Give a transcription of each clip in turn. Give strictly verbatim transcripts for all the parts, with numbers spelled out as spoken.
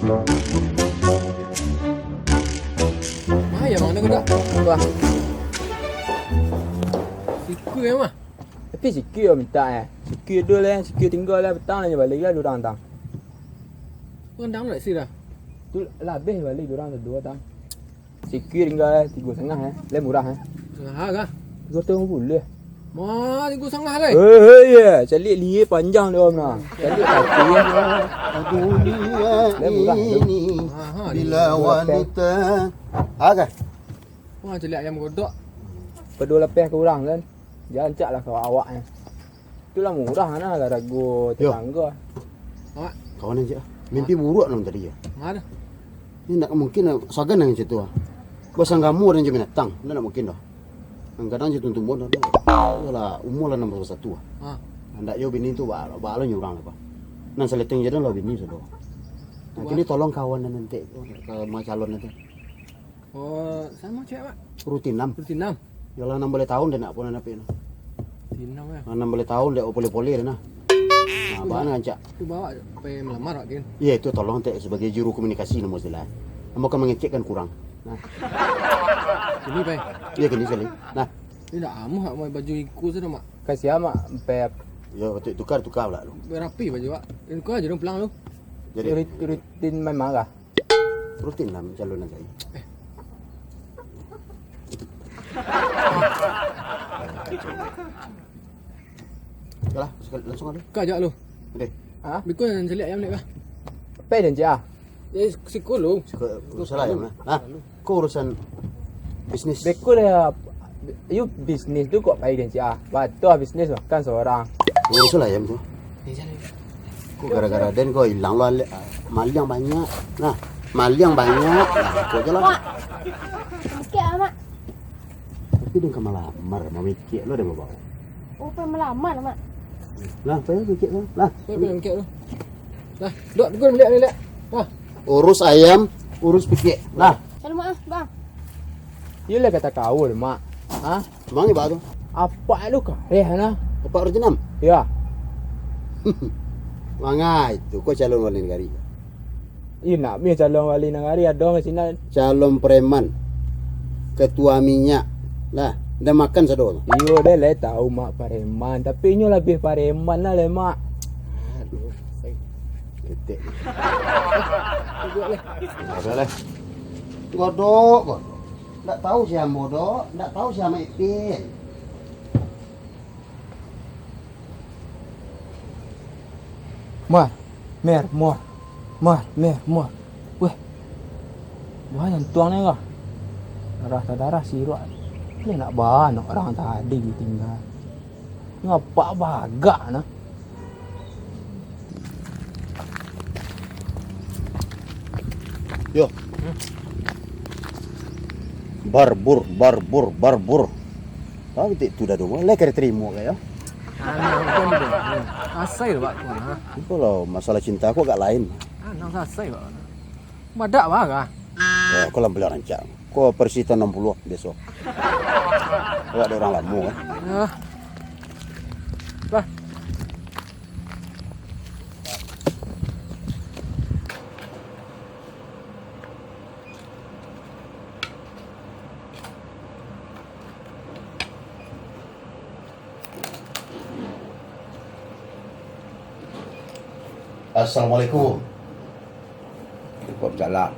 Mah, ya, mano ko, Dok? Wah. Siku ya, mah. Tapi siku yo minta, eh. Siku dulu, eh. Siku tingga lah, petang lah, balik lah, dua urang, tang. Rendang nak sih dah. Tu labih balik dua urang tu, dua, tang. Siku tingga tigo satangah, eh. Lai murah, eh. Satangah kah? Tigo satangah puluah. Mah, tigo satangah lai. Eh, eh, ya. Caliak lia panjang dia, nah. Caliak kaki, eh. Aduh, lai murah tu. Mahal bila ni. Wanita. Agak. Wah, caliak ayam godok. Paduo lapeh kurang, kan? Jan rancak lah ka awak, eh. Tu lah murah nah, harago. Yo. Tetangga. Mak. Kawan aja. Mimpi buruak nan tadi ya. Mana? Ini ndak mungkin lah, sagan nan macam tu ah. Basanggamo dengan binatang, ndak, ndak mungkin dah. Kadang-kadang je tuntumon dah. Iyalah, umur lah enam puluh satu ah. Ha. Ndak yo bini tu ba-, ba-, lo nyo urang apa. Nan saleteng je dah lah bini sudah. Nah, kini tolong kawan nan nanti ka calon itu. Oh, samo cewek, Mak? Rutin enam. Rutin enam. Yalah, enam baleh tahun dia nak pun anak pian. Rutin enam, ya. Enam baleh tahun dia pole-pole dia nah. Nah, bahan rancak. Tu bawa pai melamar, Mak, kan? Iya, itu tolong tek sebagai juru komunikasi nama istilah. Kamu kan mengecek kan kurang. Nah. Ini, Pai. Iya, kini sekali. Nah. Ini dah amuh, Mak, mau baju iku sudah, Mak. Kasih, Mak, Pai. Ya, betul, tukar, tukar pula lu. Berapi baju, Mak. Ini tukar aja dong pulang lu. Jadi rutin, rutin main marah. Rutin lah mencalon aja. Eh. Yalah, langsung aja. Kau ajak lu. Deh. Ha? Bikun nan caliak ayam ni kah? Pai dan cia. Ya, siku lu. Siku, urusan lah ayam lah. Nah, kau urusan bisnis. Bikun lah. Yo bisnis tu kok pai dan cia. Batua bisnis makan seorang. Urusan lah ayam tu. Kok gara-gara den kok hilang lo ale-, maliang banyak. Nah, maliang banyak. Nah, itu aja lah. Mak. Sikit lah, Mak. Tapi den ka malamar, mamikir lo den babawa. Oh, pai malamar, Mak. Nah, pai mikir lo. Nah. Pai, pai mikir lo. Nah, dok, dok, lihat, lihat. Nah. Urus ayam, urus pikir. Nah. Selamat ah, Bang. Iyolah kata kau, Mak. Ha? Bang, iba tu. Apak lu kareh nah. Apak Raja Enam? Ya. Mangai tu, kau calon wali nagari. Ih, nak mih calon wali nagari, ado mah sinan. Calon preman. Ketua minyak. Lah, dah makan sado tu. Iyo, dah lah tahu mak preman, tapi inyo labiah preman lah, leh, Mak. Aduh, ketek. Duduk, leh. Duduk, leh. Godok, godok. Ndak tahu si ambo, dok. Ndak tahu si Amak Ipin. Muah, mer, muah. Muah, mer, muah. Weh. Buah jantuang ni kah? Darah tadarah siruak. Ni nak banok urang tadi ditinggal. Ngapak bagak nah. Yo. Barbur, barbur, barbur. Tahu titik tu dah dua, lai ka diterima ka yo. Anak bukan dia. Asai lah, Pak, tu, ha. Iko lah masalah cinta ko agak lain. Anak asai, Pak. Madak, Pak, ah. Ya, ko lah beliau rancak. Ko versi tahun enam puluh biaso. Awak ada orang lama, kan? Ah. Bah. Assalamualaikum. Waalaikumsalam.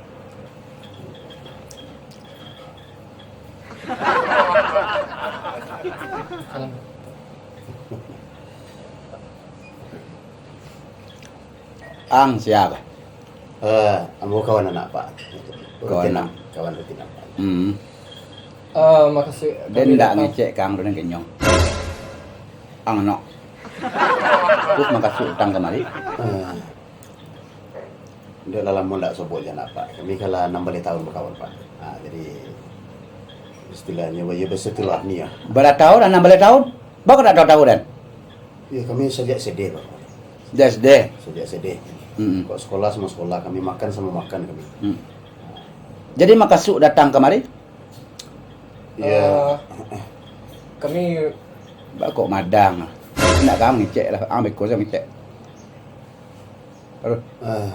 Ang sia? Eh, ambo kawan anak, Pak. Kawan rutin anak. Kawan rutin anak. Hmm. Eh, makasih. Den ndak ngecek ka ang tu, den kenyong. Ang nok. Terus makasih utang kamari. Eh. Ndak lah lamo ndak sobok jo anak, Pak. Kami kalah anam baleh tahun bakawan, Pak. Ha, jadi, istilahnyo, yo, bersilaturahmi lah. Bara tahun, anam baleh tahun? Baa kok ndak tahu-tahu, den? Yo, kami sajak S D, Pak. Sajak S D? Sajak S D. Mm-mm. Kok sekolah samo sekolah, kami makan samo makan kami. Mm. Jadi, makasuk datang kamari? Yo. Eh, kami... Baa kok madang lah. Ndak ka ang ngecek lah, ang beko sajo ngecek. Aduh. Eh,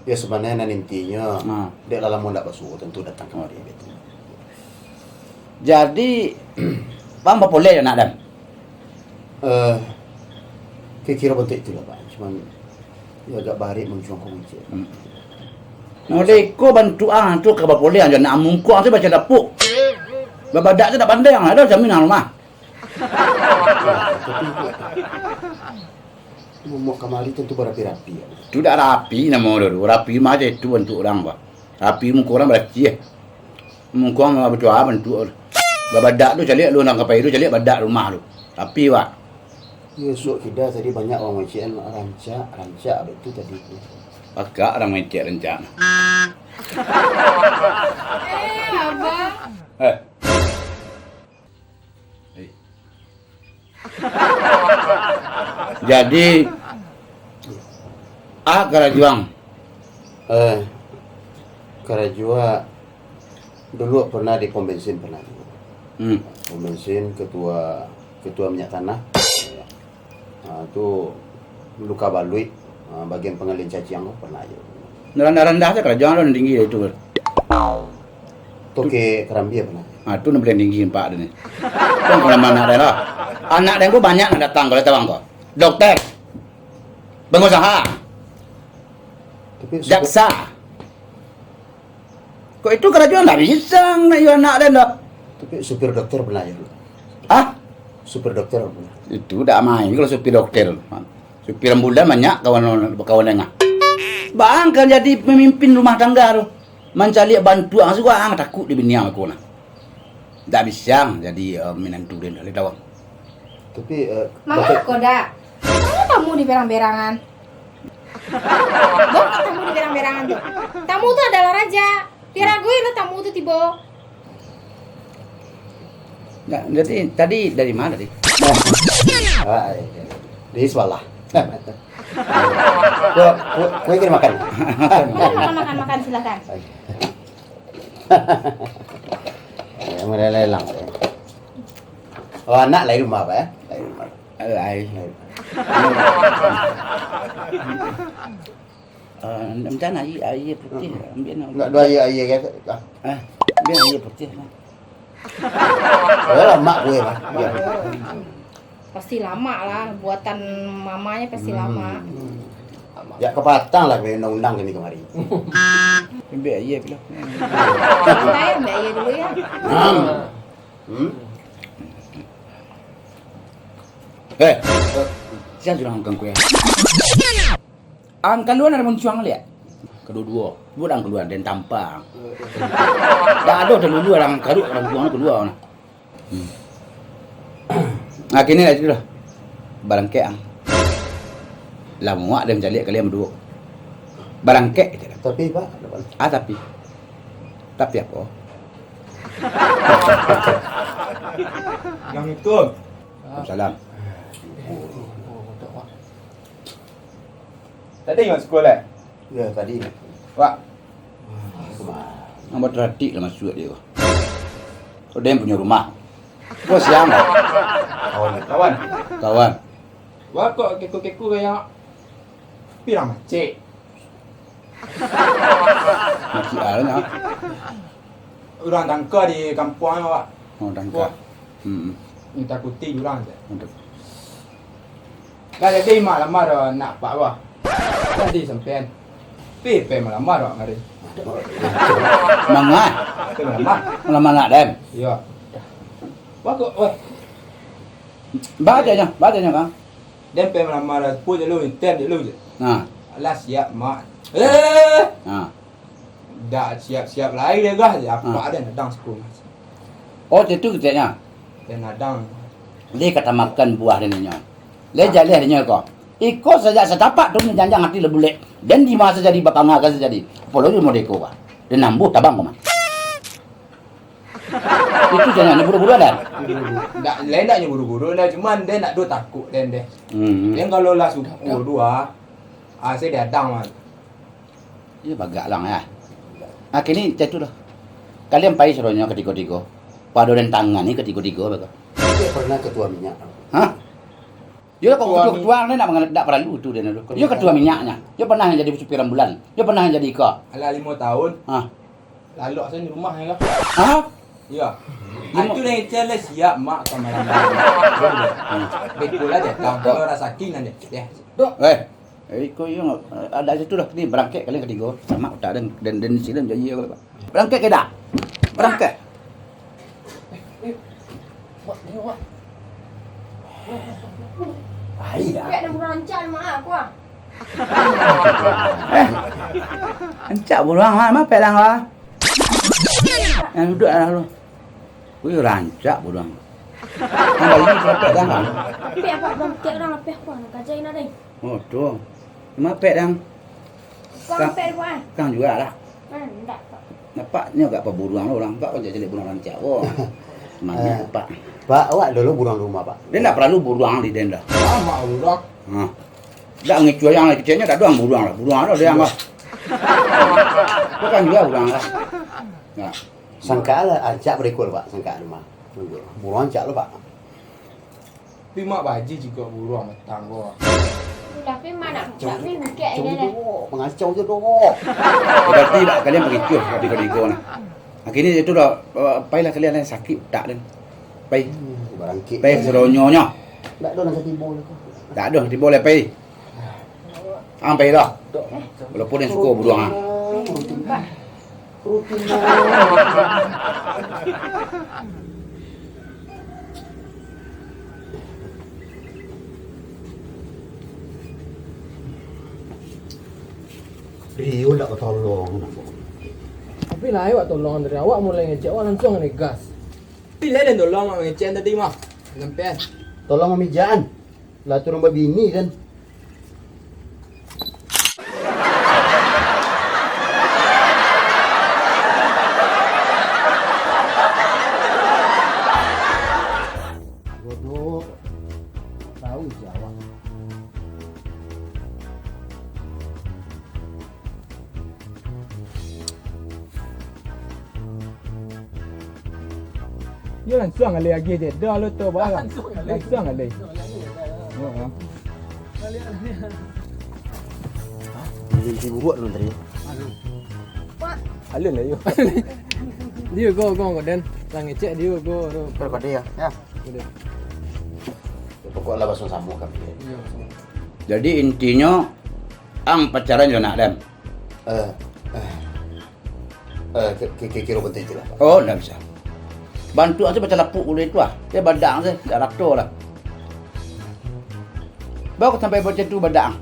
Yo, sabananyo nan intinyo, Ha. dek lah lamo ndak basuo, tantu datang kamari, betul. Jadi, bang bapoleh jo anak den? Eh, kiro-kiro bantuak itulah, Pak. Cuman, yo agak barek mancuang ko mangecek. Hmm. Model iko bantuak ang tu ka bapoleh jo anak mungkuang tu macam dapuk. Babadak tu dak pandai ang, ado jaminan rumah. Tapi, Pak, Momok kamari tantu barapi-rapi, ya. Tu dak rapi namo tu, rapi mah je tu bantuak urang, Pak. Rapi muko urang barasiah. Muko urang batua bantuak. Babadak tu caliak lu nang kapai tu, caliak badak rumah tu. Rapi, Pak. Yo, suok kida tadi banyak urang mangecekan rancak, rancak, abih tu tadi tu. Pakak urang mangecek rancak. Eh, Abang. Eh. Jadi, ah, karajo ang. Eh, karajo dulu pernah di pom bensin, pernah juga. Hmm. Pom bensin, ketua, ketua minyak tanah. Ah, tu luka baluik, ah, bagian pangalian caciang tu pernah aja. Nan randah-randah tu karajo ang tu, nan tinggi itu. Toke karambia pernah. Ah, tu nan paling tinggi nampak tu ni. Kan kalau anak den lah. Anak den ko banyak nan datang kalau tawang ko. Dokter. Pengusaha. Tapi suku- Jaksa. Kok itu karajo ndak bisa nak iyo anak den doh. Tapi supir dokter pernah aja dulu. Hah? Supir dokter pernah. Itu dak main kalau supir dokter. Supir ambulan banyak kawan, kawan danga. Bang kan jadi pemimpin rumah tangga tu. Mancaliak bantuak suko ang takuk di bini ang ko nah. Dak bisa jadi, eh, minantu den dah tawang. Tapi, eh, Mama bapak ko dak? Mama tamu di berang-berangan. Bang tamu di berang-berangan tu. Tamu tu adalah raja. Tiaragoi lah tamu tu tibo. Nah, jadi tadi dari mana tadi? Ah, iya, iya. Di sebelah. Kue, kue, kue kena makan. Makan, makan, makan, silakan. Ya, mulai lelang. Oh, anak lain rumah, Pak, ya? Lain rumah. Alai. Eh, macam mana aia, aia putih? Hmm. Ambil nak. Nak dua aia, aia ke? Ah. Ah, ambil aia putih lah. Oh, lamak kue, Pak. Ya. Pasti lamak lah, buatan mamanya pasti lamak. Hmm. Ya, kapatang lah kue undang-undang kini kamari. Ambil aia pula. Santai, ambil aia dulu ya. Hmm. Hmm? Eh, sia sudah makan kue? Ang kalua dari muncuang liak. Kaduo-duo. Buat ang kalua, den tampang. Dak ado talulu urang karuk, urang buang kalua nah. Hmm. Nah, kini lah itu lah. Barangkek ang. Lah muak den mancaliak kalian baduo. Barangkek je lah. Tapi, Pak, ada apa? Ah, tapi. Tapi apo? Assalamualaikum. Waalaikumsalam. Tadi ingat sekolah, eh? Ya, tadi. Wak. Ang bataratik lah masuak dia. Kau dia punyo rumah. Kau siang, Wak? Kawan. Kawan. Kawan. Wak, kok keko-keko kayak pirang macet? Macet lah, nah. Urang tangka di kampuang, Wak. Oh, tangka. Wah. Hmm. Minta kuti urang je. Aduh. Lah jadi malam-malam nak pak, Wak. Jadi sampean. Pi, pi malam-malam, Wak, kari. Manga? Pi malam-malam. Malam anak den? Iya. Wak, kok, weh. Baca nya, baca nya, Kang. Den pi malam-malam, pu je lu, intem je lu je. Nah. Alah, siap, Mak. Eh! Nah. Dak siap-siap lai deh, gah, apak den nadang sakolah. Oh, itu keteknya. Den nadang. Leh katamakan buah den inyo. Leh jaleh den inyo ko. Iko sajak satapak tu manjanjang ati lah bulek. Den di masa jadi bapangah ka sajadi. Apolai model ko, bah. Den nambuh tabang ko mah. Itu jangan buru-buru dah. Ndak, lain ndak buru-buru dah, cuman den ndak do takuk den deh. Hmm. Den kalau lah sudah pukul dua, ah, saya diadang mah. Iyo, bagak lang, ya. Ah, kini cak tu lah. Kalian pai suruhnyo ketigo-tigo. Pado den tangani ketigo-tigo, beko. Dia pernah ketua minyak. Hah? Yo, kok ketua-ketua ni nak mangalat, tak paralu tu dia tu. Yo, ketua minyaknyo. Yo pernah jadi supir ambulan. Yo pernah jadi iko. Alah limo tahun. Ha. Lalok sajo di rumah yo lah. Ha? Iyo. Limo. Itu dah ngecek lah siap, mak, ka malam. Betul aja, tak ada orang sakit nanti. Ya. Dok. Eh. Eh, iko iyo, ada situ dah. Ni barangkek kalian katigo. Mak utak dan, dan, dan sini jadi yo, Pak. Barangkek ke dah? Barangkek. Eh, eh, Mak, tengok, Mak. Ai dah. Pek dah murancak, Mak, aku ah. Eh, rancak buruang, ah, mapek dang, ah. Yang duduk lah dulu. Wih, rancak buruang. Yang balik ni mapek dang, ah. Pek apa, Bang? Pek urang lapeh aku, nak kajai nak, dai. Oh, tu. Mapek dang. Kang, kang, kang juga lah. Ah, indak, Pak. Nampak nyo agak paburuang lo urang, Pak, kok jadi buruang rancak ko. Semangat, eh, Pak. Pak, awak dulu buruang rumah, Pak. Dia ndak paralu buruang di den dah. Ah, mak buruang. Ha. Dak ngicu yang kecilnyo dak doang buruang lah. Buruang ado yang lah. Kok kan juga buruang lah. Nah. Sangka lah rancak berikul, Pak, sangka rumah. Buruang rancak lo, Pak. Tapi mak baji jikok buruang matang ko. Tapi mana? Cak ni bukek je lah. Pangacau je doh. Berarti kalian pengecut, tapi kau digo nah. Akhirnya itu dah, eh, pailah kalian yang sakit utak dan pai. Hmm, barangkik. Pai seronyo nyo. Ndak ada nak tibo lah. Ndak ada nak tibo lah, pai. Ang pai dah. Walaupun yang suko buruang ah. Rutin. Rio ndak batolong. Tapi lah, awak tolong dari awak mulai ngecek, awak langsung ngegas. Pilih dan tolong ngecek tadi mah. Sampai. Tolong mamijakan. Lah turun babini kan. Bodoh. Tahu siapa. Yo langsung alih agiah je. Dah lo tu, bah. Langsung alih. Langsung alih. Ha, ha. Jadi buruak tu tadi. Alun lah yo. Dia go, go, go, dan lah ngecek dia go tu. Terus pada ya. Ya. Udah. Pokok lah basah samo kami. Yo. Jadi intinyo, ang pacaran jo anak den. Eh, eh, eh, ki-, ki-, ki-, kiro penting tu lah, Pak. Oh, ndak bisa. Bantuak tu macam lapuk ulun tu ah. Dia badak tu, dak rato lah. Baru sampai macam tu badak.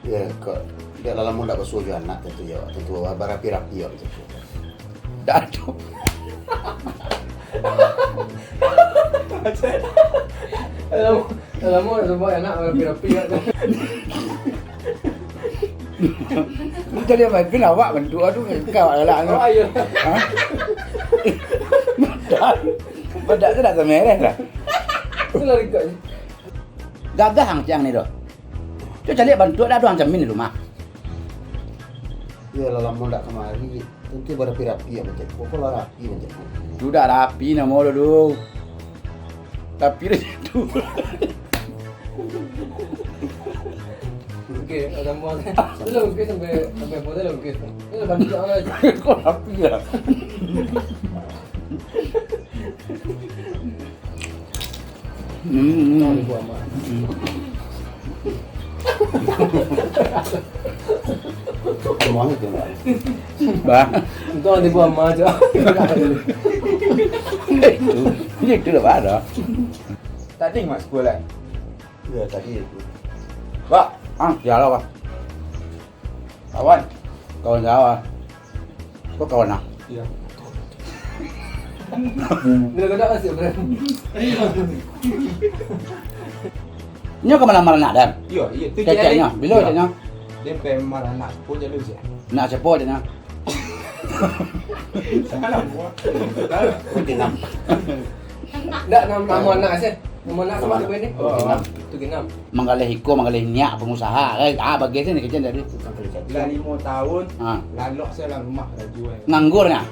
Ya, kok dia lah lamo ndak basuo jo anak tu, ya, tentu barapi-rapi, ya, macam tu. Dak ado. Lamo, lamo nak sumpah anak rapi-rapi kat tu. Macam dia main pin awak bantuak tu, kau awak galak tu. Oh, iyo. Ha? Badak, badak tu dak samereh dah. Tu lah dekat. Gagah ang tiang ni doh. Tu caliak bantuak dah, ado ang jamin di rumah. Iyo lah, lamo ndak kamari. Tentu barapi-rapi lah macam tu. Kok lah rapi macam tu. Tu dak rapi namo lo tu. Rapi dah tu. Okey, dah tambah. Tu lah okey sampai, sampai apa dah okey. Tu lah bantuak lah. Kok rapi lah. Hmm. Untung dibuang ama. Hmm. Untung dibuang ama je. Bah. Untung dibuang ama je. Itu, itu lah, Bah, dah. Tadi mak sekolah. Ya, tadi itu. Bah, ah, ya lah, Bah. Kawan. Kawan jauh ah. Kok kawan ah? Iya. Bila kau dah masuk, bro. Nyo ka malamar anak, Dan? Iya, iya, tu ceceknyo. Ceceknyo. Bila ceceknyo? Dia pai malamar anak sepuluh je lu, sih. Anak sepuluh je nyo. Salah, buat. Rutin enam. Ndak, nam-, namo anak ase. Namo anak sama tu ni. Oh, tu genam. Manggaleh iko, manggaleh niak, pangusaha. Eh, ah, bagian sini kerja dari. Lah limo tahun, ah, lalok se lah rumah laju, eh. Nganggur nya.